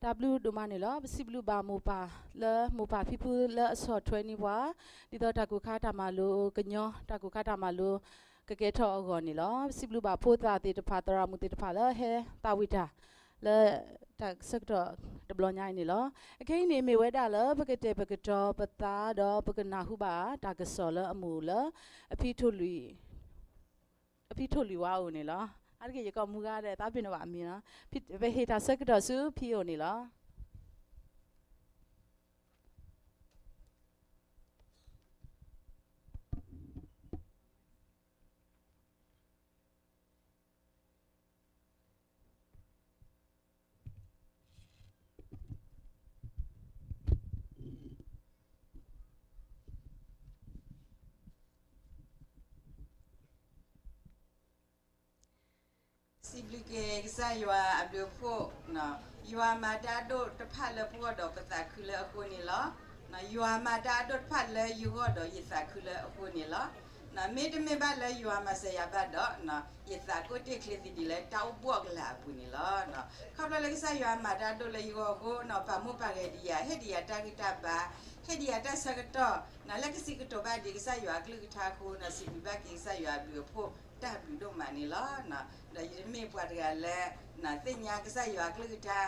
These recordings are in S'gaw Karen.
တၢ်ဘျုးဒိၣ်မးန့ၣ်လီၤ. ပစံးဘျုးဘၣ်မိၢ်ပၢ်လၢမိၢ်ပၢ်ဖံဖုလၢအဆီၣ်ထွဲန့ၢ်ပှၤ ဒ်သိးတၢ်ကိၢ်ခါတၢ်မၤလိကညီ တၢ်ကိၢ်ခါတၢ်မၤလိ ကကဲထီၣ်အဂီၢ်န့ၣ်လီၤ. ပစံးဘျုးဘၣ်ဖိသၣ်သ့ၣ်တဖၣ် သရၣ်မုၣ်သ့ၣ်တဖၣ်လၢဟဲသးဝံၣ်တၢ် လၢတၢ်ဆၢကတီၢ်တဘျီညါအံၤန့ၣ်လီၤ. အခဲအံၤန့ၣ် မ့ၢ်ဝဲဒၣ်လၢပကတဲာ်ပကတီၤပသးဒီး ပကနၢ်ဟူဘၣ်တၢ်ကစီၣ်လၢအမ့ၢ်လၢ အဖံထိၣ်လွံၢ် အဖံထိၣ်လွံၢ်ဝါအိၣ်န့ၣ်လီၤ. အါတက့ၢ်ယကိးမူဂၤဒီး သးပ့ၤနီၣ်ဘၣ်အမံၤလီၤ. ပဟ့ၣ်တၢ်ဆၢကတီၢ်ဆူဖံအိၣ်န့ၣ်လီၤ. စံးဘျုးက့ၤကစၢ်ယွၤအဘျုးအဖှိၣ်, ယွၤမၤတၢ်အဒိၣ်တဖၣ်လၢပဂီၢ်ဒီးပသးခုလၢအဃိန့ၣ်လီၤ. ယွၤမၤတၢ်အဒိၣ်တဖၣ်လၢယဂီၢ်ဒီးယသးခုလၢအဃိန့ၣ်လီၤ. မ့တမ့ၢ်ဘၣ်လၢယွၤမၤစၢၤယၤဘၣ်ဒီး ယသးကိၣ်တ့ၢ်ချ့သဒံးလၢတၢ်အိၣ်ဘှီၣ်ကလာ်အပူၤန့ၣ်လီၤ. ခီဖျိလၢကစၢ်ယွၤမၤတၢ်အဒိၣ်လၢယဂီၢ်အဃိ, ပာ်မူပာ်ဂဲၤဒံးယၤ, ဟ့ၣ်ဒံးယၤတၢ်ဂံၢ်တၢ်ဘါ, ဟ့ၣ်ဒံးယၤတၢ်ဆၢကတီၢ်, လၢကစံးကတိၤဘၣ်ဒံးကစၢ်ယွၤအကလုၢ်ကထါအဃိ, စံးဘျုးဘၣ်က့ၤကစၢ်ယွၤအဘျုးအဖှိၣ်တၢ်ဘျုးဒိၣ်မးန့ၣ်လီၤ. ဒီးယတမ့ၢ်ပှၤတဂၤလၢ သ့ၣ်ညါကစၢ်ယွၤအကလုၢ်ကထါ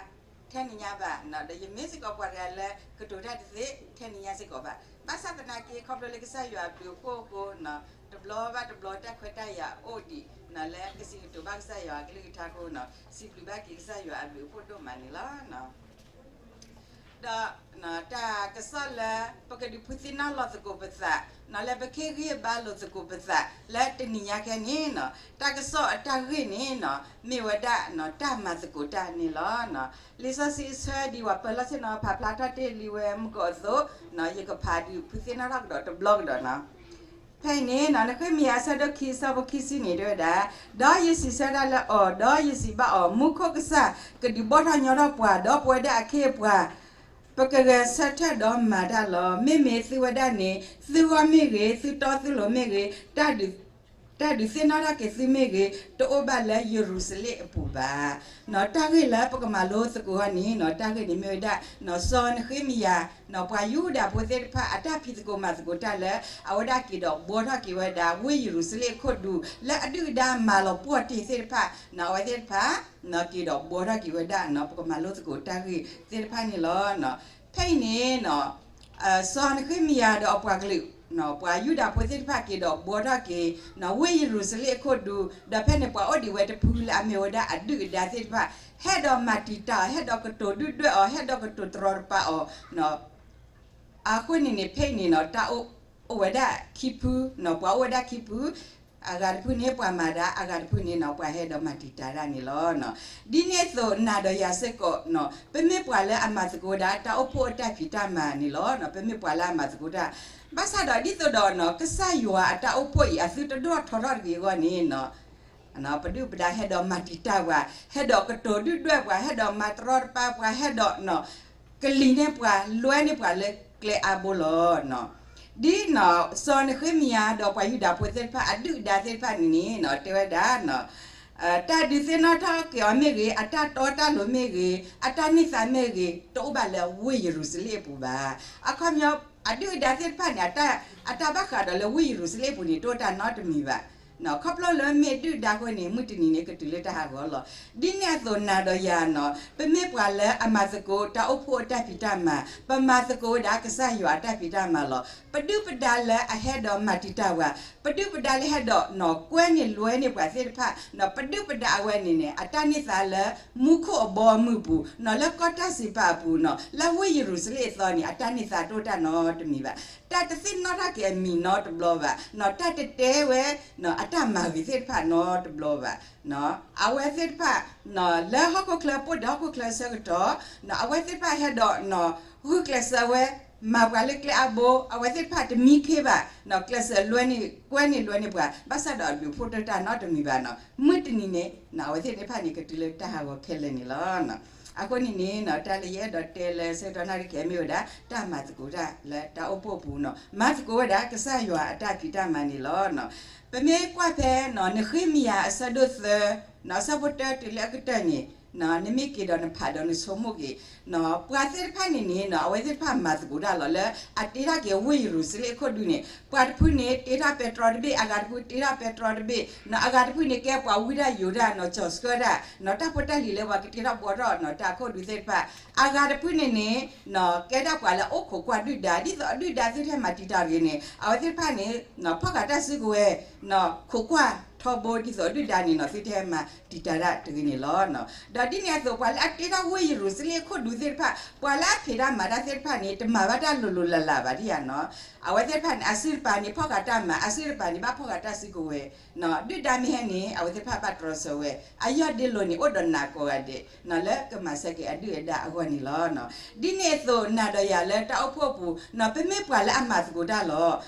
ထဲန့ၣ်ညါဘၣ်, ဒီးယမ့ၢ်စ့ၢ်ကီးပှၤတဂၤလၢကတိၤတၢ်တသ့ထဲန့ၣ်ညါစ့ၢ်ကီးဘၣ်. ဘၣ်ဆၣ်သနာ်က့ ခီဖျိလၢကစၢ်ယွၤအဘျုးအဖှိၣ်အဃိ, တဘျီဘၣ်တဘျီတၢ်ခွဲးတၢ်ယာ်အိၣ်ဒံး လၢကစံးကတိၤဘၣ်ကစၢ်ယွၤအကလုၢ်ကထါအဃိ, စံးဘျုးဘၣ်က့ၤကစၢ်ယွၤအဘျုးအဖှိၣ်ဒိၣ်မးန့ၣ်လီၤ. ဒီး တၢ်ကစီၣ်လၢ ပကဒုးဖုသ့ၣ်နီၣ်လီၤသကိးပသး, လၢပကဟ့ၣ်ဂံၢ်ဟ့ၣ်ဘါလိာ်သကိးပသး လၢတနံၤညါခဲန့ၣ်, တၢ်ကစီၣ်အတၢ်ဂ့ၢ်န့ၣ် မ့ၢ်ဝဲဒၣ် တၢ်မၤသကိးတၢ်န့ၣ်လီၤ. လံာ်စီဆှံအဆၢဒံးဝဲ ပၢၢ်လီၢ်ဆ့ၣ်နီၤ ဖးဖျါထီၣ်တ့ၢ်လံဝဲမုၢ်ကီၢ်အသိး, ယကဖးဒုးဖုသ့ၣ်နီၣ်ထီၣ်ကဒီးတဘျီကဒီးနီၤ. ဖဲအံၤန့ၣ် နဃ့မယၤအဆၢဒိၣ်ခံ အဆၢဖိခံဆံန့ၣ် တဲဝဲဒၣ်, ဒီးယစံးဆၢဒၣ်လၢအီၤ, ဒီးယစံးဘၣ်အီၤ, မူခိၣ်ကစၢ်ကဒုးဘီၣ်ထီၣ်ညီထီၣ်ပှၤ, ဒီးပဝဲဒၣ်အခ့အပှၤ ပကဂဲၤဆၢထၢၣ်ဒီးမၤတၢ်လီၤ. မ့မ့ၢ်သုဝဲဒၣ်န့ၣ် သုဂီၢ်မ့ၢ်ဂ့ၤ, သုတီသုလိၤမ့ၢ်ဂ့ၤ, တၢ်ဒုးသ့ၣ်နီၣ်ထီၣ်က့ၤသုမ့ၢ်ဂ့ၤ, တအိၣ်ဘၣ်လၢယရူၤၡလ့ၣ်အပူၤဘၣ်. တၢ်ဂ့ၢ်လၢပကမၤလိသကိးအီၤန့ၣ်, တၢ်ဂ့ၢ်န့ၣ်မ့ၢ်ဝဲဒၣ် စီၤနဃ့မယၤ, ပှၤယူဒၤဖိသ့ၣ်တဖၣ် အတၢ်ဖံးသကိးမၤသကိးတၢ်လၢ အဝဲဒၣ်က့ၤဒီးဘှီထီၣ်က့ၤဝဲဒၣ် ဝ့ၢ်ယရူၤၡလ့ၣ်အခိၣ်ဒူ လၢအဒုၣ်အဒါမၤလီၤပှီၢ်တ့ၢ်သ့ၣ်တဖၣ်, အဝဲသ့ၣ်တဖၣ် က့ၤဒီးဘှီထီၣ်က့ၤဝဲဒၣ် ပကမၤလိသကိးတၢ်ဂ့ၢ်သ့ၣ်တဖၣ်န့ၣ်လီၤ. ဖဲအံၤန့ၣ် စီၤနဃ့မယၤဒီးအပှၤကလုာ်, ပှၤယူဒၤဖိသ့ၣ်တဖၣ်က့ၤဒီးဘှီထီၣ်က့ၤ ဝ့ၢ်ယရူၤၡလ့ၣ်အခိၣ်ဒူ, ဒီးဖဲန့ၣ်ပှၤအိၣ်ဒံးဝဲတဖုလၢအမ့ၢ်ဝဲဒၣ်အဒုၣ်အဒါသ့ၣ်တဖၣ်, ဟဲဒီးမၤတံာ်တာ်အီၤ, ဟဲဒီးကတိၤဒုၣ်ဒွဲၣ်အီၤ, ဟဲဒီးကတိၤတရီတပါအီၤ အဃိန့ၣ်န့ၣ် ဖဲအံၤန့ၣ် တၢ်အိၣ်ဝဲဒၣ်ခံဖု, ပှၤအိၣ်ဝဲဒၣ်ခံဖု, အဂၤတဖုန့ၣ် ပှၤမၤတၢ်, အဂၤတဖုန့ၣ် ပှၤဟဲဒီးမၤတံာ်တာ်တၢ်န့ၣ်လီၤ. ဒ်န့ၣ်အသိးနၤဒီးယၤစ့ၢ်ကီး, ပမ့ၢ်ပှၤလၢအမၤသကိးဝဲဒၣ် တၢ်အိၣ်ဖှိၣ်အတၢ်ဖံးတၢ်မၤန့ၣ်လီၤ. ပမ့ၢ်ပှၤလၢအမၤသကိးတၢ်, ဘၣ်ဆၣ်ဒီးဒ်သိးဒီး ကစၢ်ယွၤအတၢ်အိၣ်ဖှိၣ်အံၤ အသုတဒိၣ်ထီၣ်ထီၣ်တဂ့ၤအဂီၢ်န့ၣ် ပဒုၣ်ပဒါဟဲဒီးမၤတံာ်တာ်ပှၤ, ဟဲဒီးကတိၤဒုၣ်ဒွဲၣ်ပှၤ, ဟဲဒီးမၤတရီတပါပှၤ, ဟဲဒီး ကလံၤန့ၢ်ပှၤ, လွဲန့ၢ်ပှၤလၢကျဲအါဘိလီၤ. ဒ် စီၤနဃ့မယၤဒီးပှၤယူဒၤဖိသ့ၣ်တဖၣ် အဒုၣ်အဒါသ့ၣ်တဖၣ်န့ၣ်န့ၣ် တဲဝဲဒၣ် တၢ်ဒုးသ့ၣ်နီၣ်ထီၣ်က့ၤအီၤမ့ၢ်ဂ့ၤ, အတၢ်တီတၢ်လိၤမ့ၢ်ဂ့ၤ, အတၢ်န့ၢ်သါမ့ၢ်ဂ့ၤ, တအိၣ်ဘၣ်လၢဝ့ၢ်ယရူၤၡလ့ၣ်အပူၤဘၣ်. အခီပညီ အဒုၣ်အဒါသ့ၣ်တဖၣ်န့ၣ် အတၢ်ဘၣ်ဃးဒီးလၢဝ့ၢ်ယရူၤၡလ့ၣ်အပူၤန့ၣ် တအိၣ်တၢ်နီတမံၤဘၣ်. ခီဖျိလၢမ့ၢ်ဒုၣ်ဒါအဃိန့ၣ် မုၢ်တနံၤန့ၣ် ကတုၤလၢတၢ်ဟးဂီၤလီၤ. ဒ်န့ၣ်အသိးနၤဒီးယၤန့ၣ် ပမ့ၢ်ပှၤလၢအမၤသကိးတၢ်အိၣ်ဖှိၣ်အတၢ်ဖံးတၢ်မၤ, ပမၤသကိးဝဲဒၣ်ကစၢ်ယွၤအတၢ်ဖံးတၢ်မၤလီၤ. ပဒုၣ်ပဒါလၢအဟဲဒီးမၤတံာ်တာ်ပှၤ, ပဒုၣ်ပဒါလၢဟဲဒီး ကွဲန့ၢ်လွဲန့ၢ်ပှၤသ့ၣ်တဖၣ်န့ၣ် ပဒုၣ်ပဒါအဝဲန့ၣ်န့ၣ် အတၢ်န့ၢ်သါလၢမူခိၣ်အဘီအမုၢ်အပူၤန့ၣ် လၢကီၢ်တၢ်စံးပာ်အပူၤန့ၣ် လၢဝ့ၢ်ယရူၤၡလ့ၣ်အသီန့ၣ် အတၢ်န့ၢ်သါတအိၣ်တၢ်နီတမံၤဘၣ်. တၢ်တသ့ၣ်နီၣ်ထီၣ်က့ၤအမံၤနီတဘျီဘၣ်, တၢ်တတဲဝဲအတၢ်မၤဂ့ၤသ့ၣ်တဖၣ်နီတဘျီဘၣ်. အဝဲသ့ၣ်တဖၣ် လၢဟီၣ်ခိၣ်ချၢ ပအိၣ်ဒီးဟီၣ်ခိၣ်ချၢအဆၢကတီၢ် အဝဲသ့ၣ်တဖၣ်ဟဲဒီး ဂုာ်ကျဲးစၢးဝဲ မၤပှၤလၢကျဲအါဘိ, အဝဲသ့ၣ်တဖၣ်တမံခ့ဘၣ်, ကျဲးစၢးလွဲန့ၢ် ကွဲန့ၢ်လွဲန့ၢ်ပှၤ, ဘၣ်ဆၣ်ဒီးအဘျုးအဖှိၣ်တအိၣ်တၢ်နီတမံၤဘၣ်န့ၣ်, မုၢ်တနံၤန့ၣ် အဝဲသ့ၣ်တဖၣ်န့ၣ် ကတုၤလၢတၢ်ဟးဂီၤခဲလၢာ်န့ၣ်လီၤ. အဃိန့ၣ်န့ၣ် တၢ်လၢယအဲၣ်ဒိးတဲလၢဆၢကတီၢ်နၣ်ရံၣ်ခဲအံၤမ့ၢ်ဝဲဒၣ် တၢ်မၤသကိးတၢ်လၢတၢ်အိၣ်ဖှိၣ်အပူၤန့ၣ် မၤသကိးဝဲဒၣ်ကစၢ်ယွၤအတၢ်ဖံးတၢ်မၤန့ၣ်လီၤ. ပမ့ၢ်ကွၢ်ဖဲ နဃ့မယၤအဆၢဒိၣ်သၢ အဆၢဖိတၢတုၤလၢအကတၢၢ်န့ၣ် နမ့ၢ်က့ၤဒီးနဖးဒီးနဆိကမိၣ်က့ၤ, ပှၤသ့ၣ်တဖၣ်န့ၣ်န့ၣ် အဝဲသ့ၣ်တဖၣ်မၤသကိးတၢ်လီၤ လၢအတ့ထီၣ်က့ၤဝ့ၢ်ယရူၤၡလ့ၣ်အခိၣ်ဒူန့ၣ်, ပှၤတဖုန့ၣ် တ့ထီၣ်ပဲတြီတဘ့ၣ်, အဂၤတဖုတ့ထီၣ်ပဲတြီတဘ့ၣ်, အဂၤတဖုန့ၣ် ကဲပှၤဝံတၢ်ယိးတၢ် နီၢ်ကၠီၤဆှၢတၢ်, တၢ်ဖိတၢ်လံၤလၢပှၤကတ့ထီၣ်ဘှီထီၣ် တၢ်အခိၣ်ဒူသ့ၣ်တဖၣ်, အဂၤတဖုန့ၣ်န့ၣ် ကဲဒၣ်ပှၤလၢအအိၣ်ခိးကွၢ်ဒုၣ်ဒါ, ဒ်သိးအဒုၣ်ဒါသုတဟဲမၤတံာ်တာ်ဂ့ၤန့ၣ် အဝဲသ့ၣ်တဖၣ်န့ၣ် ဖီၣ်ဃာ်တၢ်စုကဝဲၤ ခိးကွၢ်ထီဘိ ဒ်သိးအဒုၣ်ဒါန့ၣ် သုတဟဲမၤတံာ်တာ်တၢ်တဂ့ၤန့ၣ်လီၤ. ဒီးဒ်န့ၣ်အသိး ပှၤလၢအတ့ထီၣ်ဝ့ၢ်ယရူၤၡလ့ၣ်အခိၣ်ဒူသ့ၣ်တဖၣ်, ပှၤလၢအဖံးတၢ်မၤတၢ်သ့ၣ်တဖၣ်န့ၣ် တမၤဘၣ်တၢ်လိၤလိၤလးလးဘၣ်ဒံးဧါနီၤ. အဝဲသ့ၣ်တဖၣ်န့ၣ် အစုတပၤန့ၣ် ဖီၣ်ဃာ်တၢ်မၤ, အစုတပၤန့ၣ် ဘၣ်ဖီၣ်ဃာ်တၢ်စုကဝဲၤ, ဒုၣ်ဒါမ့ၢ်ဟဲန့ၣ် အဝဲသ့ၣ်တဖၣ်ဘၣ်တြီဆၢဝဲ, အယီၢ်ဒ့လိၤန့ၣ် အိၣ်ဒီးနးကိးဂၤဒဲး လၢကမၤဆၢက့ၤအဒုၣ်အဒါအဂီၢ်န့ၣ်လီၤ. ဒ်န့ၣ်အသိး နၤဒီးယၤလၢတၢ်အိၣ်ဖှိၣ်အပူၤ ပမ့ၢ်ပှၤလၢအမၤသကိးတၢ်လီ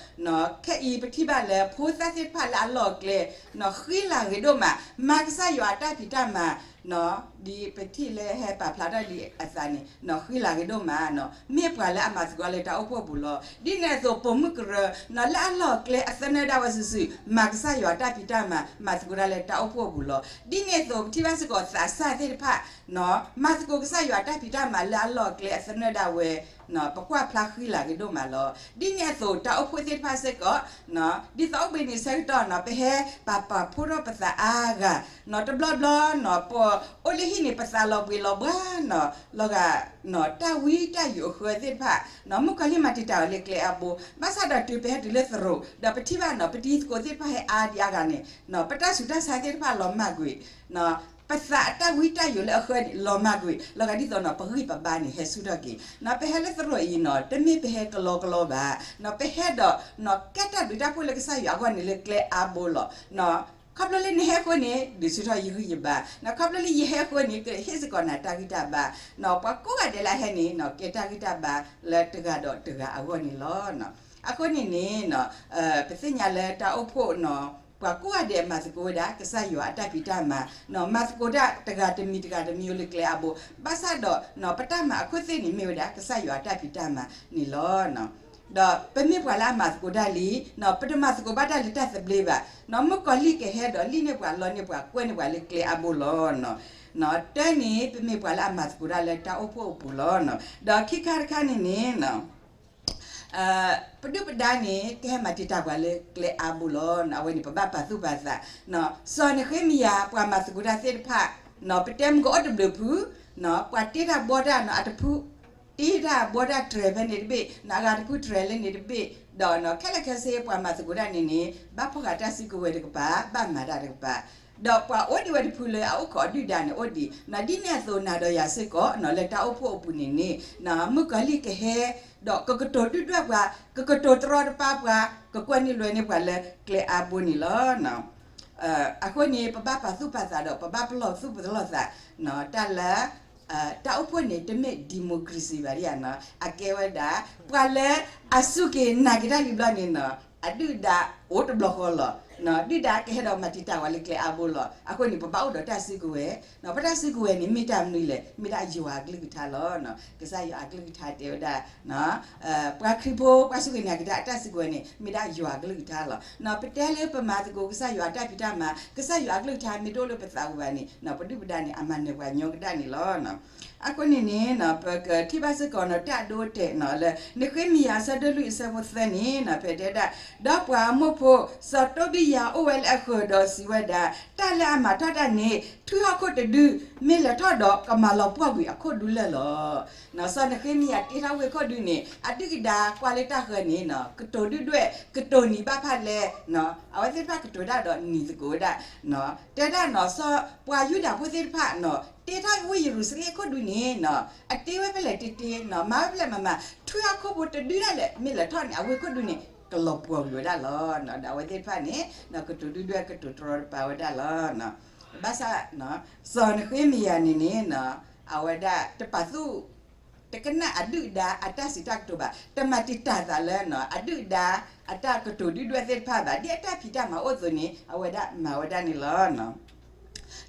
ၤ. ခဲအံၤပထံၣ်ဘၣ်လၢဖိသၣ်သ့ၣ်တဖၣ်လၢအလီၢ်အကျဲ ဃံလၤဂ့ၤဒိၣ်မး, မၤကစၢ်ယွၤအတၢ်ဖံးတၢ်မၤ ဒ်ပထံၣ်လၢဟဲပာ်ဖျါထီၣ်ဒံးအသးန့ၣ် ဃံလၤဂ့ၤဒိၣ်မး, မ့ၢ်ပှၤလၢအမၤသကိးလၢတၢ်အိၣ်ဖှိၣ်အပူၤလီၤ. ဒ်န့ၣ်အသိး ပိာ်မုၣ်ကရၢ လၢအလီၢ်အကျဲအသနၢၣ်ဒၣ်ဝဲစုာ်စုာ် မၤကစၢ်ယွၤအတၢ်ဖံးတၢ်မၤ မၤသကိးတၢ်လၢတၢ်အိၣ်ဖှိၣ်အပူၤလီၤ. ဒ်န့ၣ်အသိး ပထံၣ်ဘၣ်စ့ၢ်ကီးသးစၢ်သ့ၣ်တဖၣ် မၤသကိးကစၢ်ယွၤအတၢ်ဖံးတၢ်မၤလၢအလီၢ်အကျဲအသနၢၣ်ဒၣ်ဝဲ ပကွၢ်ဖျါဃံလၤဂ့ၤဒိၣ်မးလီၤ. ဒ်န့ၣ်အသိး တၢ်အိၣ်ဖှိၣ်သ့ၣ်တဖၣ်စ့ၢ်ကီး ဒ်သိးအိၣ်ဘှံးနံၤဆၢကတီၢ်နီၤ ပဟဲပာ်ပာ်ဖှိၣ်ထီၣ်ပသးအါဂၤနီၤ တဘျီဘျီနီၤ ပအိၣ်လၢဟံၣ်န့ၣ် ပသးလီၤဘှံးလီၤဘှါနီၤ လီၤဂာ်နီၤ တၢ်ဝံတၢ်ယိးအဃၢသ့ၣ်တဖၣ်နီၤ မုၣ်ကီၤလံၢ်မၤတံာ်တာ်အီၤလၢကျဲအါဘိ ဘၣ်ဆၣ်ဒီးတုၤပဟဲတုၤလၢသရိာ် ဒီးပထံၣ်ဘၣ်နီၤ ပတံၤသကိးသ့ၣ်တဖၣ်ဟဲအါဒံးအါဂၤန့ၣ်နီၤ ပတၢ်ဆူးတၢ်ဆါသ့ၣ်တဖၣ်လီၤမၢ်ကွံာ် ပသးအတၢ်ဝံတၢ်ယိးလၢအဃၢန့ၣ် လီၤမၢ်ကွံာ် လီၤဂာ်ဒ်သိးနီၤ ပဂံၢ်ပဘါန့ၣ် ဟဲဆူၣ်ထီၣ်က့ၤနီၤ ပဟဲလၢသရိာ်အံၤနီၤ တမ့ၢ်ပဟဲကလီကလီဘၣ်နီၤ ပဟဲဒီးနီၤ ကဲတၢ်ဘျုးတၢ်ဖှိၣ်လၢကစၢ်ယွၤအဂီၢ်န့ၣ်လၢကျဲအါဘိလီၤနီၤ ခီဖျိလၢနဟဲအဃိန့ၣ် ဒုးဆူၣ်ထီၣ်ယဂံၢ်ယဘါနီၤ ခီဖျိလၢယဟဲအဃိန့ၣ် ကဟ့ၣ်စ့ၢ်ကီးနၤတၢ်ဂံၢ်တၢ်ဘါနီၤ ပှၤကိးဂၤဒဲးလၢအဟဲန့ၣ်နီၤ ကဲတၢ်ဂံၢ်တၢ်ဘါလၢတဂၤဒီးတဂၤအဂီၢ်န့ၣ်လီၤ. အဃိန့ၣ်န့ၣ်နီၤ ပသ့ၣ်ညါလၢတၢ်အိၣ်ဖှိၣ်နီၤ ပှၤကိးဂၤဒဲးမၤသကိးဝဲဒၣ် ကစၢ်ယွၤအတၢ်ဖံးတၢ်မၤနီၤ မၤသကိးတၢ်တဂၤတမံၤတဂၤတမံၤအိၣ်လၢကျဲအါဘိ ဘၣ်ဆၣ်ဒီးနီၤ ပတၢ်မၤအခိၣ်သ့ၣ်န့ၣ် မ့ၢ်ဝဲဒၣ်ကစၢ်ယွၤအတၢ်ဖံးတၢ်မၤန့ၣ်လီၤ. ဒီးပမ့ၢ်ပှၤလၢအမၤသကိးတၢ်လံနီၤ ပတမၤသကိးဘၣ်တၢ်လၢတၢ်သဘျ့ဘၣ်နီၤ မုၣ်ကီၤလံၢ်ကဟဲဒီးလံၣ်န့ၢ်ပှၤလီန့ၢ်ပှၤကွဲန့ၢ်ပှၤလၢကျဲအါဘိလီၤ. တၢ်န့ၣ် ပမ့ၢ်ပှၤလၢအမၤသကိးတၢ်လၢတၢ်အိၣ်ဖှိၣ်အပူၤလီၤ. ဒီးခံခါတခါန့ၣ်န့ၣ် ပဒုၣ်ပဒါန့ၣ် ကဟဲမၤတံာ်တာ်ပှၤလၢကျဲအါဘိလီၤ. အဝဲန့ၣ် ပဘၣ်ပာ်သူၣ်ပာ်သး စီၤနဃ့မယၤ ပှၤမၤသကိးတၢ်သ့ၣ်တဖၣ် ပတဲမုၢ်ကအိၣ်တဘျုးဖု ပှၤတ့တၢ်ဘှီတၢ်နီၤ အတဖု တ့တၢ်ဘှီတၢ်တြဲၤဖဲန့ၣ်တဘ့ၣ်နီၤ အဂၤတဖုတြဲၤလၢန့ၣ်တဘ့ၣ် ဒီးခဲလၢာ်ခဲဆ့ပှၤမၤသကိးတၢ်န့ၣ်န့ၣ် ဘၣ်ဖီၣ်ဃာ်တၢ်စုကဝဲၤတကပၤ ဘၣ်မၤတၢ်တကပၤ ဒီးပှၤအိၣ်ဒံးဝဲတဖုလၢအအိၣ်ခိးအဒုၣ်ဒါန့ၣ်အိၣ်ဒံး ဒ်န့ၣ်အသိးနၤဒီးယၤစ့ၢ်ကီးနီၤ လၢတၢ်အိၣ်ဖှိၣ်အပူၤန့ၣ်န့ၣ် မုၣ်ကီၤလံၢ်ကဟဲ ဒီးကကတိၤဒုၣ်ဒွဲၣ်ပှၤ ကကတိၤတရီတပါပှၤ ကကွဲန့ၢ်လွဲန့ၢ်ပှၤလၢကျဲအါဘိန့ၣ်လီၤ. အဃိန့ၣ် ပဘၣ်ပာ်သူၣ်ပာ်သးဒီး ပဘၣ်ပလီၢ်သူၣ်ပလီၢ်သး တၢ်လၢ တၢ်အိၣ်ဖှိၣ်န့ၣ် တမ့ၢ် democracy ဘၣ်ဒံးဧါနီၤ အကဲဝဲဒၣ် ပှၤလၢအစူၢ်က့ၤနာ်က့ၤတၢ်လံဘျီန့ၣ်နီၤ အဒုၣ်ဒါအိၣ်တဘျီဃီလီၤ. ဒုၣ်ဒါကဟဲဒီးမၤတံာ်တာ်ဝဲလၢကျဲအါဘိလီၤ. အဃိန့ၣ် ပဘၣ်အိၣ်ဒီးတၢ်စုကဝဲၤ ပတၢ်စုကဝဲၤန့ၣ် မ့ၢ်တၢ်မနုၤလဲၣ် မ့ၢ်ဒၣ်ယွၤအကလုၢ်ကထါလီၤ. ကစၢ်ယွၤအကလုၢ်ကထါတဲဝဲဒၣ် ပှၤခရံာ်ဖိ ပှၤစူၢ်က့ၤနာ်က့ၤတၢ်အတၢ်စုကဝဲၤန့ၣ် မ့ၢ်ဒၣ်ယွၤအကလုၢ်ကထါလီၤ. ပတဲလၢပမၤသကိးကစၢ်ယွၤအတၢ်ဖံးတၢ်မၤ ကစၢ်ယွၤအကလုၢ်ကထါမ့ၢ်တအိၣ်လၢပသးပူၤဘၣ်န့ၣ် ပဒုၣ်ပဒါန့ၣ် အမၤနၢၤပှၤညီကဒၣ်န့ၣ်လီၤ. အဃိန့ၣ်န့ၣ် ပကထံၣ်ဘၣ်စ့ၢ်ကီးနီၤ တၢ်အဒိအတဲာ်နီၤ လၢနဃ့မယၤအဆၢဒိၣ်လွံၢ်အဆၢဖိသၢန့ၣ်နီၤ ဖဲတဲဒၣ် ဒီးပှၤအမိၢ်ဖိ စီၤတိဘံယၤအိၣ်ဝဲလၢအဃၢၤဒီးစံးဝဲဒၣ် တၢ်လၢအမၤထီၣ်တၢ်န့ၣ် ထွံၣ်ဟီၣ်ခိၣ်တဒု မ့ၢ်လဲၤထီၣ်ဒီးကမၤလီၤပှီၢ်ကွံာ်အခိၣ်ဒူလၢာ်လီၤ. စီၤနဃ့မယၤတ့ထီၣ်ဝ့ၢ်ခိၣ်ဒူန့ၣ် အဒုၣ်အဒါကွၢ်လၢတၢ်ဃၢၤန့ၣ်နီၤ ကတိၤဒုၣ်ဒွဲၣ် ကတိၤနံၤဘၣ်ဖၣ်လဲၣ် အဝဲသ့ၣ်တဖၣ်ကတိၤတၢ်ဒီးနံၤသကိးဝဲဒၣ် တဲဒၣ်နီၤ စီၤပှၤယူဒၤဖိသ့ၣ်တဖၣ်နီၤ တ့ထီၣ်ဝ့ၢ်ယရူၤၡလ့ၣ်အခိၣ်ဒူန့ၣ်နီၤ အတ့ဝဲဖဲလဲၣ်တ့တ့နီၤ မၤဝဲဖဲလဲၣ်မၤမၤ ထွံၣ်ဟီၣ်ခိၣ်ဖိတဒုဒၣ်လဲာ် မ့ၢ်လဲၤထီၣ်န့ၣ် အဝ့ၢ်ခိၣ်ဒူန့ၣ် ကလီၤပှီၢ်ကွံာ်ဝဲဒၣ်လီၤ. ဒီးအဝဲသ့ၣ်တဖၣ်န့ၣ် ကတိၤဒုၣ်ဒွဲၣ်ကတိၤတရီတပါဝဲဒၣ်လီၤ. ဘၣ်ဆၣ် စီၤနဃ့မယၤန့ၣ်န့ၣ် အဝဲဒၣ်တပာ်သူၣ် တကနၣ်အဒုၣ်အဒါအတၢ်စံးတၢ်ကတိၤဘၣ်, တမၤတံာ်တာ်သးလၢ အဒုၣ်အဒါအတၢ်ကတိၤဒုၣ်ဒွဲၣ်သ့ၣ်တဖၣ်ဘၣ်, ဒ်အတၢ်ဖံးတၢ်မၤအိၣ်အသိးန့ၣ် အဝဲဒၣ်မၤဝဲဒၣ်န့ၣ်လီၤ.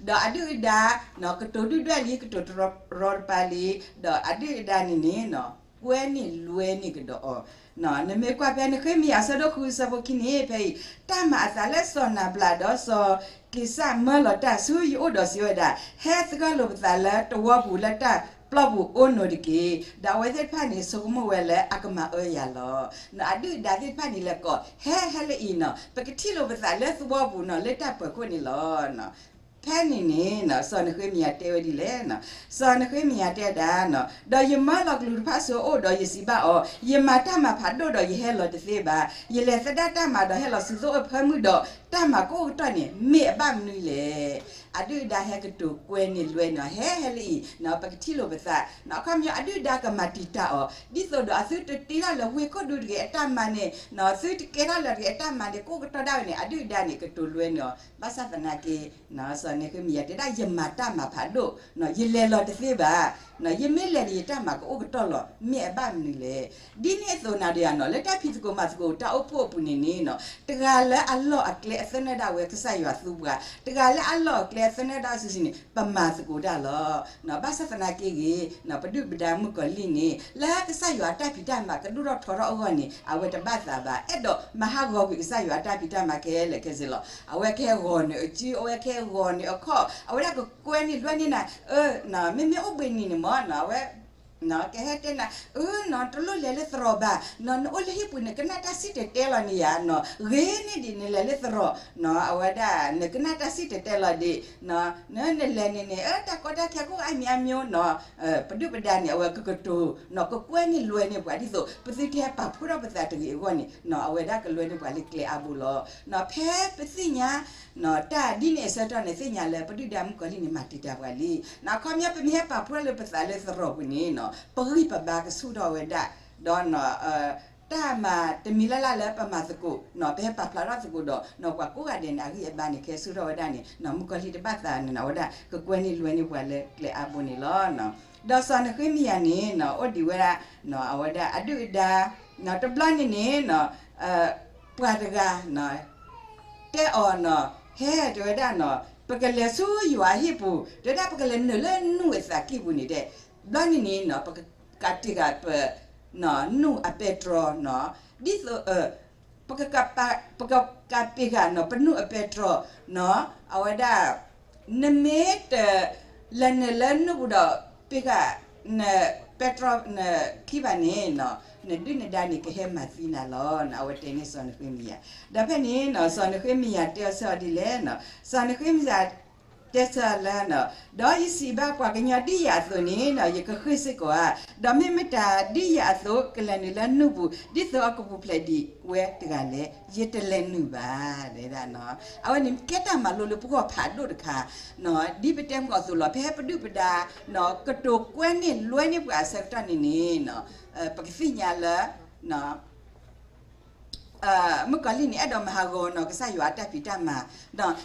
ဒီးအဒုၣ်အဒါ ကတိၤဒုၣ်ဒွဲၣ်လံ ကတိၤတရီတပါလံ, ဒီးအဒုၣ်အဒါန့ၣ်န့ၣ် ကွဲန့ၢ်လွဲန့ၢ်ကဒီးအီၤ နမ့ၢ်ကွၢ်ဖဲနဃ့မယၤအဆၢဒိၣ်ဃုအဆၢဖိခံန့ၣ် ဖဲအံၤ တၢ်မၤအသးလၢစီၤနၤဘလးဒီးစီၤက့ၤစၢ်မၢလီၤတၢ်ဆူယအိၣ်ဒီးစံးဝဲဒၣ်, ဟဲသဂၢၢ်လိာ်ပသးလၢသဝီပူၤလၢတၢ်ပျီပူၤအိၣ်နီၤတက့ၢ်. ဒီးအဝဲသ့ၣ်တဖၣ်န့ၣ် ဆိကမိၣ်ဝဲလၢအကမၤအၢယၤလီၤ. အဒုၣ်အဒါသ့ၣ်တဖၣ်န့ၣ် လဲၤကိးဟဲဟဲလၢအံၤနီၤ, ပကထံၣ်လိာ်ပသးလၢသဝီပူၤနီၤ လၢတၢ်ပၢၤခိၣ်န့ၣ်လီၤ. ဖဲန့ၣ်န့ၣ် စီၤနဃ့မယၤတဲဝဲဒ်လဲၣ်, စီၤနဃ့မယၤတဲဒၣ်, ဒီးယမၢလီၤကလူးတဖၣ်ဆူအအိၣ်ဒီးယစံးဘၣ်အီၤ, ယမၤတၢ်မၤဖးဒိၣ်ဒီးယဟဲလီၤတသ့ဘၣ်. ယလဲၤသဒၣ်တၢ်မၤဒီးဟဲလီၤဆူသိအဖၢမုၢ်ဒီး တၢ်မၤကအိၣ်ကတီၢ်န့ၣ် မ့ၢ်အဘၣ်မနုၤလဲၣ်. အဒုၣ်အဒါဟဲကတိၤကွဲန့ၢ်လွဲန့ၢ်အီၤ ဟဲဟဲလၢအံၤ ပကထံၣ်လိာ်ပသး, အခီပညီအဒုၣ်အဒါကမၤတံာ်တာ်အီၤ ဒ်သိးဒီးအသုတတ့ထီၣ်လၢၤဝ့ၢ်ခိၣ်ဒူတဂ့ၤအတၢ်မၤန့ၣ်, သုတကဲထီၣ်လၢၤတဂ့ၤအတၢ်မၤန့ၣ် ကအိၣ်ကတီၢ်ဒၣ်ဝဲန့ၣ် အဒုၣ်အဒါန့ၣ် ကတိၤလွဲန့ၢ်အီၤ. ဘၣ်ဆၣ်သနာ်က့ စီၤနဃ့မယၤတဲဒၣ် ယမၤတၢ်မၤဖးဒိၣ်, ယလဲၤလီၤတသ့ဘၣ်. ယမ့ၢ်လဲၤန့ၣ် ယတၢ်မၤကအိၣ်ကတီၢ်လီၤ. မ့ၢ်အဘၣ်မနုၤလဲၣ်. ဒ်န့ၣ်အသိးနၤဒီးယၤနီၤ လၢတၢ်ဖံးသကိးမၤသကိးတၢ်အိၣ်ဖှိၣ်အပူၤန့ၣ်န့ၣ်နီၤ တဂၤလၢအလီၢ်အကျဲအသနၢၣ်ဒၣ်ဝဲ ကစၢ်ယွၤသူပှၤ, တဂၤလၢအလီၢ်အကျဲအသနၢၣ်ဒၣ်စုာ်စုာ်န့ၣ် ပမၤသကိးတၢ်လီၤ. ဘၣ်ဆၣ်သနာ်က့ဂ့ၤ ပဒုၣ်ပဒါမုၣ်ကီၤလံၢ်န့ၣ် လၢကစၢ်ယွၤအတၢ်ဖံးတၢ်မၤကဒိၣ်ထီၣ်ထီထီၣ်အဂီၢ်န့ၣ် အဝဲတဘၣ်သးဘၣ်. အဲၣ်ဒိးမၤဟးဂီၤကွံာ်ကစၢ်ယွၤအတၢ်ဖံးတၢ်မၤခဲလၢာ်ခဲဆ့လီၤ. အဝဲကဟဲဂီၤန့ၢ်အစု အဝဲကဟဲဂီၤန့ၢ်အခီၣ် အဝဲဒၣ်ကကွဲန့ၢ်လွဲန့ၢ်နၤ, မ့မ့ၢ်အိၣ်ဘှံးနံၤန့ၣ်မ့ၢ်နီၤ အဝဲ ကဟဲတဲနၤ အၢ နီၤ တလိၣ်လဲၤလၢသရိာ်ဘၣ်, နီၤ နအိၣ်လၢဟံၣ်ပူၤ နကနၣ်တၢ်စံၣ်တဲၤတဲလီၤန့ၣ်ယၤနီၤ ဂ့ၤန့ၢ်ဒံးနလဲၤလၢသရိာ်နီၤ အဝဲဒၣ် နကနၣ်တၢ်စံၣ်တဲၤတဲလီၤဒံး နလဲၤန့ၣ်န့ၣ် အၢ တၢ်ကီတၢ်ခဲကအိၣ်အါမံၤအါမံၤနီၤ ပဒုၣ်ပဒါန့ၣ် အဝဲကကတိၤနီၤ ကကွဲန့ၢ်လွဲန့ၢ်ပှၤဒ်သိး ပသုတဟဲပာ်ဖှိၣ်ထီၣ်ပသးတဂ့ၤအဂီၢ်န့ၣ်နီၤ အဝဲဒၣ်ကလွဲန့ၢ်ပှၤလၢကျဲအါဘိလီၤ. ဖဲပသ့ၣ်ညါ တၢ်ဒ်န့ၣ်အဆၢကတီၢ်န့ၣ် သ့ၣ်ညါလၢပဒုၣ်ဒါမုၣ်ကီၤလံၢ်န့ၣ် မၤတံာ်တာ်ပှၤလံ. အခီပညီ ပမ့ၢ်ဟဲပာ်ဖှိၣ်ထီၣ်လၢပသးလၢသရိာ်ပူၤန့ၣ်နီၤ ပဂံၢ်ပဘါကဆူၣ်ထီၣ်ဝဲဒၣ် ဒီး တၢ်မၤတမံၤလၢ်လၢ်လၢပမၤသကိး ပဟဲပာ်ဖျါထီၣ်သကိးဒီး ပှၤကိးဂၤဒဲးန့ၣ် အဂံၢ်အဘါန့ၣ် ကဟဲဆူၣ်ထီၣ်ဝဲဒၣ်န့ၣ် မုၣ်ကီၤလံၢ်တဘၣ်သးန့ၣ် အဝဲဒၣ် ကကွဲန့ၢ်လွဲန့ၢ်ပှၤလၢကျဲအါဘိန့ၣ်လီၤ. ဒီးစီၤနဃ့မယၤန့ၣ် အိၣ်ဒံးဝဲဒၣ် အဝဲဒၣ်အဒုၣ်အဒါ တဘျီန့ၣ်န့ၣ် ပှၤတဂၤ တဲအီၤနီၤ ဟဲတဲဝဲဒၣ်နီၤ ပကလဲၤဆူယွၤအဟံၣ်ပူၤ တဲဝဲဒၣ်ပကလဲၤနုာ်လၢနူၢ်အသးကံၢ်ပူၤန့ၣ်တဲ ဘျီန့ၣ်န့ၣ်နီၤ ပကကးတံာ်ဃာ်ပ နူၢ်အပဲတြီနီၤ ဒ်သိး ပကကးပ့ၤဃာ်နီၤ ပနူၢ်အပဲတြီနီၤ အဝဲဒၣ် နမ့ၢ်တ လဲၤနုာ်လၢနူၢ်ပူၤဒီး ပ့ၤဃာ် နပဲတြီ နခံဘၣ်န့ၣ်နီၤ နဒုၣ်နဒါန့ၣ် ကဟဲမၤသံနၤလီၤ အဝဲတဲန့ၢ်စီၤနဃ့မယၤ. ဒီးဖဲန့ၣ်နီၤ စီၤနဃ့မယၤတဲအီၤဆၢအီၤဒ်လဲၣ်နီၤ စီၤနဃ့မယၤ တဲဆၢလၢနီၤ ဒီးယစံးဘၣ်ပှၤကညီဒ်ယၤအသိးန့ၣ်နီၤ ယကဃ့ၢ်စ့ၢ်ကီးဧါ, ဒီးမ့ၢ်မတၤဒ်ယၤအသိး ကလဲၤနုာ်လၢနူၢ်ပူၤ ဒ်သိးအကပူၤဖျဲးဒံးဝဲတဂၤလဲၣ်, ယတလဲၤနုာ်ဘၣ် တဲဒၣ်နီၤ. အဝဲန့ၣ်ကဲတၢ်မၤလိလၢပဂီၢ်ဖးဒိၣ်တခါ ဒ်ပတဲမုၢ်အသိးလီၤ ဖဲပဒုၣ်ပဒါ ကတိၤကွဲန့ၢ်လွဲန့ၢ်ပှၤအဆၢကတီၢ်န့ၣ်န့ၣ် ပကသ့ၣ်ညါလၢ မုၣ်ကီၤလံၢ်န့ၣ် အဲၣ်ဒိးမၤဟးဂီၤနီၤ ကစၢ်ယွၤအတၢ်ဖံးတၢ်မၤ,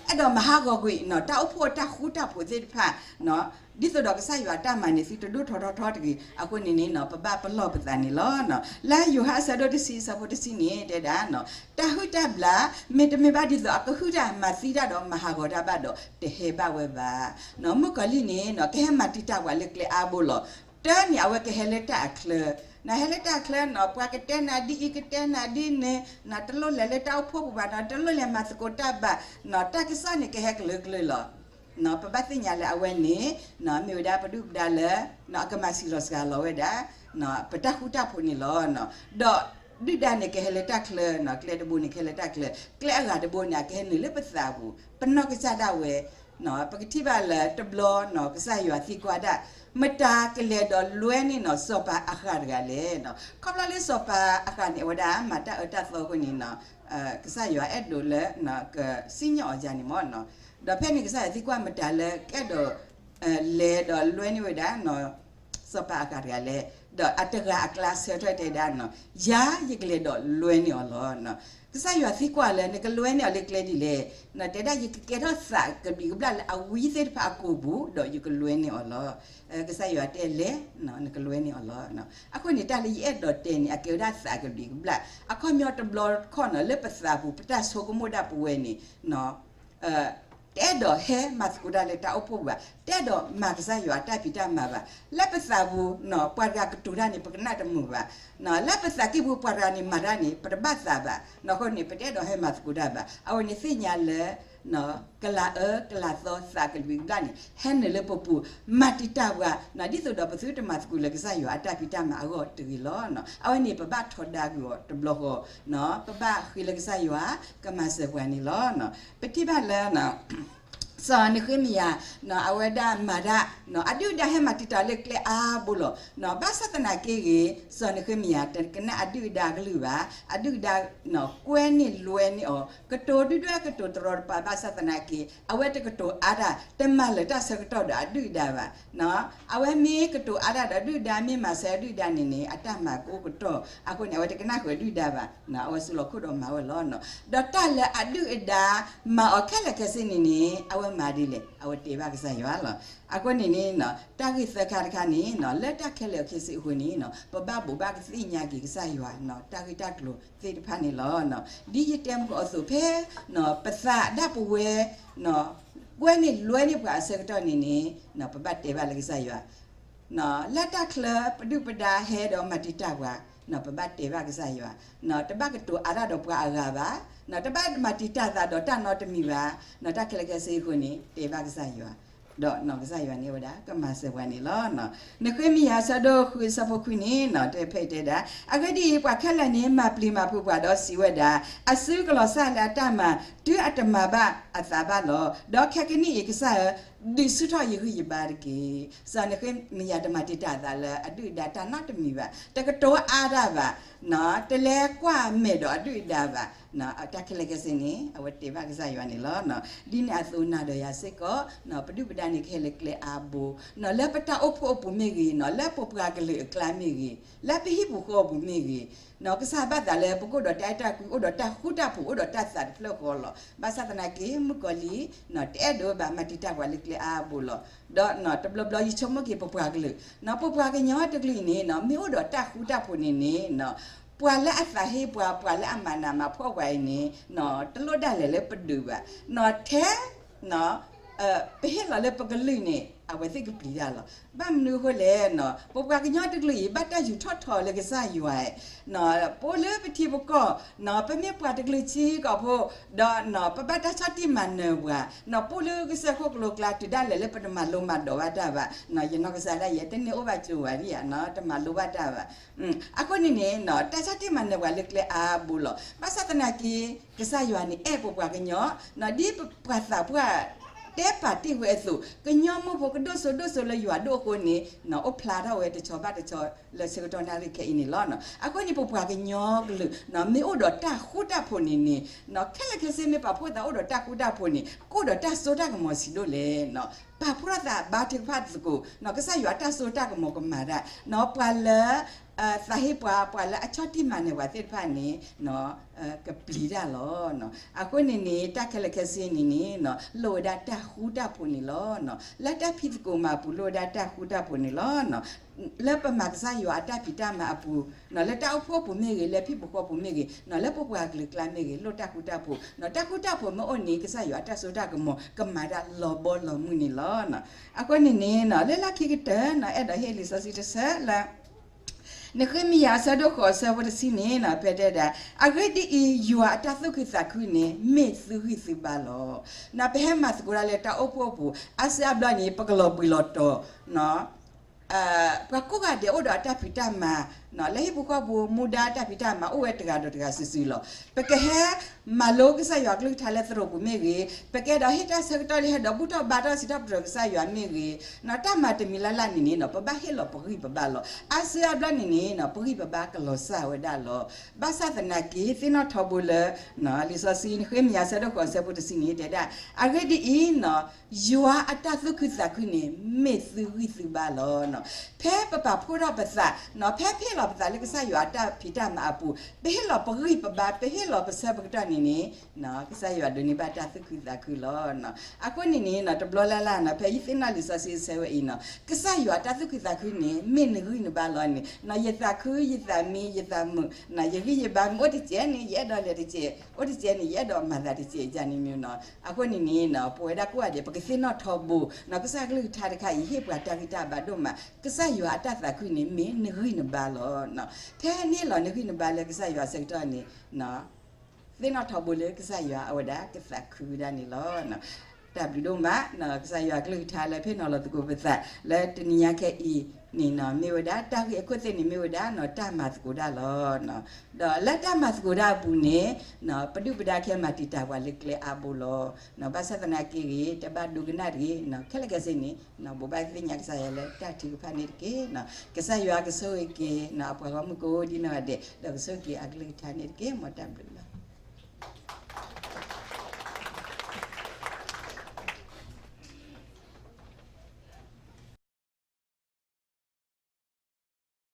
အဲၣ်ဒိးမၤဟးဂီၤကွံာ်နီၤ တၢ်အိၣ်ဖှိၣ်အတၢ်ဃူတၢ်ဖိးသ့ၣ်တဖၣ်, ဒ်သိးဒီးကစၢ်ယွၤအတၢ်မၤန့ၣ် သုတဒိၣ်ထီၣ်ထီထီၣ်တဂ့ၤ အဃိန့ၣ်န့ၣ်နီၤ ပဘၣ်ပလီၢ်ပသးန့ၣ်လီၤ. လၢယိၤဟၣ်အဆၢဒိၣ်တဆံ အဆၢဖိတဆံန့ၣ် တဲဒၣ်နီၤ တၢ်ဟုၣ်တၢ်ဘျၣ် မ့တမ့ၢ်ဘၣ်ဒ်သိးအကဟုၣ်တၢ်မၤသံတၢ်ဒီးမၤဟးဂီၤတၢ်ဘၣ်ဒီး တဟဲဘၣ်ဝဲဘၣ်. မုၣ်ကီၤလံၢ်န့ၣ်နီၤ ကဟဲမၤတံာ်တာ်ပှၤလၢကျဲအါဘိလီၤ. တၢ်န့ၣ် အဝဲကဟဲလၢတၢ်အချၢ, နဟဲလၢတၢ်အချၢနီၤ ပှၤကတဲနၤဒ်အံၤ ကတဲနၤဒ်န့ၣ်, နတလိၣ်လဲၤလၢတၢ်အိၣ်ဖှိၣ်ပူၤဘၣ်နီၤ တလိၣ်လဲၤမၤသကိးတၢ်ဘၣ်, တၢ်ကစီၣ်န့ၣ်ကဟဲကလုာ်ကလုာ်လီၤ. ပဘၣ်သ့ၣ်ညါလၢအဝဲန့ၣ် မ့ၢ်ဝဲဒၣ်ပဒုၣ်ပဒါလၢ အကမၤစံၣ်လီၤစှၤလီၤဝဲဒၣ် ပတၢ်ဃူတၢ်ဖိးန့ၣ်လီၤ. ဒီးဒုၣ်ဒါန့ၣ်ကဟဲလၢတၢ်ချၢနီၤ ကျဲတဘိန့ၣ်ကဟဲလၢတၢ်ချၢ, ကျဲအဂၤတဘိန့ၣ် အကဟဲနုာ်လၢပသးပူၤ ပနီၢ်ကစၢ်ဒၣ်ဝဲ ပကထံၣ်ဘၣ်လၢတဘျီနီၤ ကစၢ်ယွၤသံကွၢ်ဒၣ် မတၤကလဲၤဒီးလွဲန့ၢ်နီၤ စီၤပၤအဃးတဂၤလဲၣ်. ခီဖျိလၢစီၤပၤအဃးန့ၣ် အဝဲဒၣ်မၤတၢ်အၢတၢ်သီအဃိန့ၣ်နီၤ ကစၢ်ယွၤအဲၣ်ဒိးလၢ ကစံၣ်ညီၣ်အီၤယၤန့ၣ်မ့ၢ်နီၤ. ဒီးဖဲန့ၣ်ကစၢ်ယွၤသံကွၢ်မတၤလၢကအဲၣ်ဒိး လဲၤဒီးလွဲန့ၢ်ဝဲဒၣ် စီၤပၤအဃးတဂၤလဲၣ်. ဒီးအတဂၤအကျါဆၢထၢၣ်တဲဒၣ်နီၤ ယၤယကလဲၤဒီးလွဲန့ၢ်အီၤလီၤ. ကစၢ်ယွၤသံကွၢ်လၢနကလွဲန့ၢ်အီၤလၢကျဲဒ်လဲၣ်, တဲဒၣ်ယကကဲထီၣ်သးကဘျံးကဘျၣ်လၢအဝံသ့ၣ်တဖၣ်အကိာ်ပူၤ ဒီးယကလွဲန့ၢ်အီၤလီၤ. ကစၢ်ယွၤတဲလဲၤ နကလွဲန့ၢ်အီၤလီၤ. အဃိန့ၣ် တၢ်လၢယအဲၣ်ဒိးတဲန့ၣ် အကဲဝဲဒၣ်သးကဘျံးကဘျၣ် အခီပညီတဘျီတခီၣ်နီၤ လၢပသးပူၤ ပတၢ်ဆိကမိၣ်ဒၣ်ပဝဲန့ၣ် အ တအဲၣ်ဒိးဟဲမၤသကိးတၢ်လၢတၢ်အိၣ်ဖှိၣ်ပူၤဘၣ်, တအဲၣ်ဒိးမၤကစၢ်ယွၤအတၢ်ဖံးတၢ်မၤဘၣ်. လၢပသးပူၤ ပှၤတဂၤကတိၤတၢ်န့ၣ် ပကနၣ်တမုာ်ဘၣ်. လၢပသးကံၢ်ပူၤ ပှၤတဂၤန့ၣ်မၤတၢ်န့ၣ် ပတဘၣ်သးဘၣ်. အဃိန့ၣ် ပတအဲၣ်ဒိးဟဲမၤသကိးတၢ်ဘၣ်. အဝဲန့ၣ်သ့ၣ်ညါလၢ ကလၤအၢကလၤသီသးကလွံၢ်ကဘျၣ်န့ၣ် ဟဲနုာ်လၢပပူၤ မၤတံာ်တာ်ပှၤ, ဒ်သိးဒီးပသုတမၤသကိးလၢကစၢ်ယွၤအတၢ်ဖံးတၢ်မၤအဂီၢ်တဂ့ၤလီၤ. အဝဲန့ၣ် ပဘၣ်ထီဒါကွံာ်အီၤတဘျီဃီ, ပဘၣ်ဃ့လၢကစၢ်ယွၤ ကမၤစၢၤပှၤန့ၣ်လီၤ. ပထံၣ်ဘၣ်လၢ စီၤနဃ့မယၤ အဝဲဒၣ်မၤတၢ် အဒုၣ်အဒါဟဲမၤတံာ်တာ်လၢကျဲအါဘိလီၤ. ဘၣ်ဆၣ်သနာ်က့ဂ့ၤ စီၤနဃ့မယၤ တကနၣ်အဒုၣ်အဒါအကလုၢ်ဘၣ်. အဒုၣ်အဒါ ကွဲန့ၢ်လွဲန့ၢ်အီၤ ကတိၤဒုၣ်ဒွဲၣ်ကတိၤတရီတပါ ဘၣ်ဆၣ်သနာ်က့ အဝဲတကတိၤအါတၢ် တမၤလၢၤတၢ်ဆၢကတီၢ်ဒီးအဒုၣ်အဒါဘၣ်. အဝဲမ့ၢ်ကတိၤအါတၢ်ဒီးအဒုၣ်အဒါ မ့ၢ်မၤစၢၤအဒုၣ်အဒါန့ၣ်န့ၣ် အတၢ်မၤကအိၣ်ကတီၢ်. အဃိန့ၣ် အဝဲတကနၣ်ဃုာ်အဒုၣ်အဒါဘၣ်. အဝဲစူးလီၤခိၣ်ဒီးမၤဝဲလီၤ. ဒီးတၢ်လၢအဒုၣ်အဒါမၤအီၤခဲလၢာ်ခဲဆ့န့ၣ်န့ၣ် အဝဲမၤဒ်လဲၣ်, အဝဲတဲဘၣ်ကစၢ်ယွၤလီၤ. အဃိန့ၣ်န့ၣ် တၢ်ဂ့ၢ်သၢခါတခါန့ၣ် လၢတၢ်ခဲလၢာ်ခဲဆ့အဃိန့ၣ် ပဘၣ်ဘိးဘၣ်ကသ့ၣ်ညါက့ၤကစၢ်ယွၤ တၢ်ဂ့ၢ်တၢ်ကျိၤသ့ၣ်တဖၣ်န့ၣ်လီၤ. ဒ်ယတဲမုၢ်ကီးအသိး ဖဲ ပသးဒၣ်ပဝဲ ကွဲန့ၢ်လွဲန့ၢ်ပှၤအဆၢကတီၢ်န့ၣ်န့ၣ် ပဘၣ်တဲဘၣ်လၢကစၢ်ယွၤ လၢတၢ်ချၢပဒုၣ်ပဒါဟဲဒီးမၤတံာ်တာ်ပှၤ ပဘၣ်တဲဘၣ်ကစၢ်ယွၤ, တဘၣ်ကတိၤအါတၢ်ဒီးပှၤအဂၤဘၣ်, တဘၣ်မၤတံာ်တာ်သးဒီးတၢ်နီတမံၤဘၣ်, တၢ်ခဲလၢာ်ခဲဆ့အဃိန့ၣ် တဲဘၣ်ကစၢ်ယွၤ, ဒီးကစၢ်ယွၤန့ၣ်ဝဲဒၣ် ကမၤစၢၤပှၤန့ၣ်လီၤ. နဃ့မယၤ ဆၢဒိၣ်ဃု ဆၢဖိခွံန့ၣ် တဲဖဲအံၤတဲဒၣ်, အဂ့ၢ်ဒ်အံၤ ပှၤခဲလၢာ်န့ၣ် မၤပျံၤမၤဖုးပှၤဒီးစံးဝဲဒၣ်, အစုကလီၤစၢ်လၢအတၢ်မၤ တုၤအတမၤဘၣ်အသးဘၣ်လီၤ. ဒီးခဲကနံၣ်အံၤ ကစၢ်ဧၢ ဒုးဆူၣ်ထီၣ်ယဂံၢ်ယဘါတက့ၢ်. စီၤနဃ့မယၤတမၤတံာ်တာ်သးလၢအဒုၣ်အဒါတၢ်နီတမံၤဘၣ်, တကတိၤအါတၢ်ဘၣ်, တလဲၤကွၢ်မဲာ်ဒီးအဒုၣ်အဒါဘၣ်, တၢ်ခဲလၢာ်ခဲဆ့န့ၣ် အဝဲတဲဘၣ်ကစၢ်ယွၤန့ၣ်လီၤ. ဒ်န့ၣ်အသိးနၤဒီးယၤစ့ၢ်ကီး ပဒုၣ်ပဒါန့ၣ်ကဟဲလၢကျဲအါဘိ, လၢပတၢ်အိၣ်ဖှိၣ်အပူၤမ့ၢ်ဂ့ၤ, လၢပပှၤကလုာ်အကျါမ့ၢ်ဂ့ၤ, လၢပဟံၣ်ပူၤဃီအပူၤမ့ၢ်ဂ့ၤ, ကစၢ်ဘၣ်သးလၢပကအိၣ်ဒီးတၢ်အဲၣ်တၢ်ကွံ အိၣ်ဒီးတၢ်ဃူတၢ်ဖိး အိၣ်ဒီးတၢ်သးတဖျၢၣ်ဃီလီၤ. ဘၣ်ဆၣ်သနာ်က့ မုၣ်ကီၤလံၢ် တအဲၣ်ဒိးဘၣ်မၤတံာ်တာ်ပှၤလၢကျဲအါဘိလီၤ. ဒီးတဘျီဘျီယဆိကမိၣ်က့ၤပပှၤကလုာ်, ပပှၤကညီတကလုာ်အံၤန့ၣ် မ့ၢ်အိၣ်ဒီးတၢ်ဃူတၢ်ဖိးန့ၣ်န့ၣ် ပှၤလၢအသးဟ့ပှၤ ပှၤလၢအမၤနးမၤဖှီၣ်ပှၤအံၤန့ၣ် တလိၣ်ဒၣ်လဲာ်လၢပဒုးဘၣ်, ထဲ ပဟ့ၣ်လီၤလၢပကလုာ်န့ၣ် အဝဲသ့ၣ်ကပျံၤတၢ်လီၤ. ဘၣ်မနုၤအဃိလဲၣ်, ပပှၤကညီတကလုာ်အံၤ ဘၣ်တၢ်ယူးထီၣ်ထီလၢကစၢ်ယွၤ, ပအိၣ်လၢပထံပကီၢ်, ပမ့ၢ်ပှၤတကလုာ်ထံကီၢ်ဖိ, ဒီးပဘၣ်တၢ်ဆီၣ်တံၢ်မၤနၢၤပှၤ, ပအိၣ်လၢကစၢၢ်ခိၣ်ကလိကျါ တုၤဒၣ်လဲာ်လၢပတမၤလိမၤဒိးဘၣ်တၢ်ဘၣ်, ယနီၢ်ကစၢ်ဒၣ်ယဲ တန့ၢ်အိၣ်ဘၣ်ကၠိဝဲဒၣ်ဧါ, တမၤလိဘၣ်တၢ်ဘၣ်. အဃိန့ၣ်န့ၣ် တၢ်ဆီၣ်တံၢ်မၤနၢၤပှၤလၢကျဲအါဘိလီၤ. ဘၣ်ဆၣ်သနာ်က့ ကစၢ်ယွၤန့ၣ်အဲၣ်ပပှၤကညီ, ဒ်ပှၤသးပှၢ်တဲပာ်တ့ၢ်ဝဲအသိး, ကညီမိၢ်ဖိကဒိၣ်စိဒိၣ်စိလၢယွၤဒိၣ်အဃိန့ၣ် အိၣ်ဖျါထီၣ်ဝဲတဆီဘၣ်တဆီလၢဆၢကတီၢ်နၣ်ရံၣ်ခဲအံၤန့ၣ်လီၤ. အဃိန့ၣ် ပပှၤကညီကလုာ် မ့ၢ်အိၣ်ဒီးတၢ်ဃူတၢ်ဖိးန့ၣ်န့ၣ်, ခဲလၢာ်ခဲဆ့မ့ၢ်ပာ်ဖှိၣ်သးအိၣ်ဒီးတၢ်ဃူတၢ်ဖိးန့ၣ် ကအိၣ်ဒီးတၢ်စိတၢ်ကမီၤဆံးဒိၣ်လဲၣ်. ပာ်ဖှိၣ်ထီၣ်သးဘါထုကဖၣ်သကိး, ကစၢ်ယွၤအတၢ်စိတၢ်ကမီၤကမၤတၢ်, ပှၤလၢ သးဟ့ပှၤ, ပှၤလၢအဆီၣ်တံၢ်မၤနၢၤပှၤသ့ၣ်တဖၣ်န့ၣ် ကပျံၤတၢ်လီၤ. အဃိန့ၣ်န့ၣ် တၢ်ခဲလၢာ်ခဲဆ့န့ၣ်န့ၣ် လိၣ်ဝဲဒၣ်တၢ်ဃူတၢ်ဖိးန့ၣ်လီၤ. လၢတၢ်ဖံးသကိးမၤအပူၤ လိၣ်ဝဲဒၣ်တၢ်ဃူတၢ်ဖိးန့ၣ်လီၤ. လၢပမၤကစၢ်ယွၤအတၢ်ဖံးတၢ်မၤအပူၤ, လၢတၢ်အိၣ်ဖှိၣ်အပူၤမ့ၢ်ဂ့ၤ, လၢဟံၣ်ပူၤဃီပူၤမ့ၢ်ဂ့ၤ, လၢပပှၤကလုာ်ကျါမ့ၢ်ဂ့ၤ, လိၣ်တၢ်ဃူတၢ်ဖိး, တၢ်ဃူတၢ်ဖိးမ့ၢ်အိၣ်န့ၣ် ကစၢ်ယွၤအတၢ်စိတၢ်ကမီၤ ကမၤတၢ်လီၤဘီလီၤမုၢ်န့ၣ်လီၤ. အဃိန့ၣ်န့ၣ် လၢလၢခံကတၢၢ် အဲၣ်ဒိးဟ့ၣ်လံာ်စီဆှံတဆၢလၢ နဃ့မယၤ အဆၢဒိၣ်ဃိး အဆၢဖိတဆံန့ၣ် ဖဲတဲဒၣ်, အဂ့ၢ်ဒ်အံၤ, ယွၤအတၢ်သူၣ်ခုသးခုန့ၣ် မ့ၢ်သုဂံၢ်သုဘါလီၤ. ပဟဲမၤသကိးတၢ်လၢတၢ်အိၣ်ဖှိၣ်အပူၤ အါစုအါဘျီန့ၣ် ပကလီၤဘှံးလီၤတီၤ ပှၤကိးဂၤဒဲးအိၣ်ဒီးအတၢ်ဖံးတၢ်မၤ, လၢဟံၣ်ဖိဃီဖိ မူဒါတၢ်ဖံးတၢ်မၤ အိၣ်ဝဲတဂၤဒီးတဂၤစုာ်စုာ်လီၤ. ပကဟဲမၤလိကစၢ်ယွၤကလုၢ်ကထါလၢသရိာ်ပူၤမ့ၢ်ဂ့ၤ, ပကအဲၣ်ဒိးဟ့ၣ်တၢ်ဆၢကတီၢ်လၢဟဲဒီးဘူၣ်ထီၣ်ဘါထီၣ်စံးထီၣ်ပတြၢၤကစၢ်ယွၤမ့ၢ်ဂ့ၤ, တၢ်မၤတမံၤလၢ်လၢ်န့ၣ်န့ၣ် ပဘၣ်ဟ့ၣ်လီၤပဂံၢ်ပဘါလီၤ. အါစုအါဘျီန့ၣ်န့ၣ် ပဂံၢ်ပဘါကလီၤစၢ်ဝဲဒၣ်လီၤ. ဘၣ်ဆၣ်သနာ်က့ သ့ၣ်နီၣ်ထီဘိလၢ လံာ်စီဆှံ နဃ့မယၤ အဆၢဒိၣ်ဃိး အဆၢဖိတဆံန့ၣ်တဲဒၣ်, အဂ့ၢ်ဒ်အံၤ, ယွၤအတၢ်သူၣ်ခုသးခုန့ၣ် မ့ၢ်သုဂံၢ်သုဘါလီၤ. ဖဲပပာ်ဖှိၣ်ထီၣ်ပသး, ဖဲပဟ့ၣ်လီၤပသးလၢကစၢ်ယွၤအတၢ်ဖံးတၢ်မၤအပူၤ, ပဟ့ၣ်လီၤပဂံၢ်ပဘါ, ပဟ့ၣ်လီၤပဆၢပကတီၢ် န့ၣ်န့ၣ် ကစၢ်ယွၤဒိးန့ၢ်ဘၣ်တၢ်သူၣ်ခုသးခုလီၤ. အဃိန့ၣ်န့ၣ် တဘျီလၢ်လၢ်န့ၣ် ဖဲယသ့ၣ်နီၣ်လံာ်စီဆှံအဆၢဝဲအံၤန့ၣ် ကစၢ်ယွၤတၢ်သူၣ်ခုသးခုန့ၣ် မ့ၢ်နဂံၢ်နဘါလီၤန့ၣ် ယသးခု ယသးမံ ယသးမုာ် ယဂံၢ်ယဘါမ့ၢ်အိၣ်တစဲးန့ၣ် ယအဲၣ်ဒိးလဲၤတစဲး အိၣ်တစဲးန့ၣ် ယအဲၣ်ဒိးမၤသးတစဲးန့ၣ်မ့ၢ်နီၤ. အဃိန့ၣ်န့ၣ် ပဝဲဒၣ်ကိးဂၤဒဲး ပကသ့ၣ်နီၣ်ထီဘိ ကစၢ်ကလုၢ်ကထါတခါအံၤ ဟ့ၣ်ပှၤတၢ်ဂံၢ်တၢ်ဘါဒိၣ်မး. ကစၢ်ယွၤအတၢ်သးခုန့ၣ် မ့ၢ်နဂံၢ်နဘါလီၤ. ထဲနဟ့ၣ်လီၤနဂံၢ်နဘါလၢကစၢ်ယွၤအဆၢကတီၢ်န့ၣ် သ့ၣ်နီၣ်ထီဘိလၢကစၢ်ယွၤအဝဲဒၣ်ကသးခုဝဲဒၣ်န့ၣ်လီၤ. တၢ်ဘျုးဒိၣ်မး ကစၢ်ယွၤကလုၢ်ကထါလၢဟ့ၣ်နီၤလီၤသကိးပသး လၢတနံၤညါခဲအံၤန့ၣ်နီၤ မ့ၢ်ဝဲဒၣ်တၢ်ဂ့ၢ်အခိၣ်သ့ၣ်န့ၣ် မ့ၢ်ဝဲဒၣ်နီၤ တၢ်မၤသကိးတၢ်လီၤ. ဒီးလၢတၢ်မၤသကိးတၢ်အပူၤန့ၣ် ပဒုၣ်ပဒါခဲမၤတံာ်တာ်ပှၤလၢကျဲအါဘိလီၤ. ဘၣ်ဆၣ်သနာ်က့ဂ့ၤ တဘၣ်ဒိကနၣ်တဂ့ၤ ခဲလၢာ်ခဲဆ့န့ၣ် ဘိးဘၣ်သ့ၣ်ညါကစၢ်ယွၤလၢတၢ်ထုကဖၣ်န့ၣ်တက့ၢ်. ကစၢ်ယွၤကဆိၣ်ဂ့ၤက့ၤ အပှၤဂီၢ်မုၢ်ကိးဒ်နီၢ်ဂၤဒဲး ဒီးကဆိၣ်ဂ့ၤက့ၤအကလုၢ်ကထါန့ၣ်တက့ၢ်. မ်တၢ်ဘျုးလီၤ.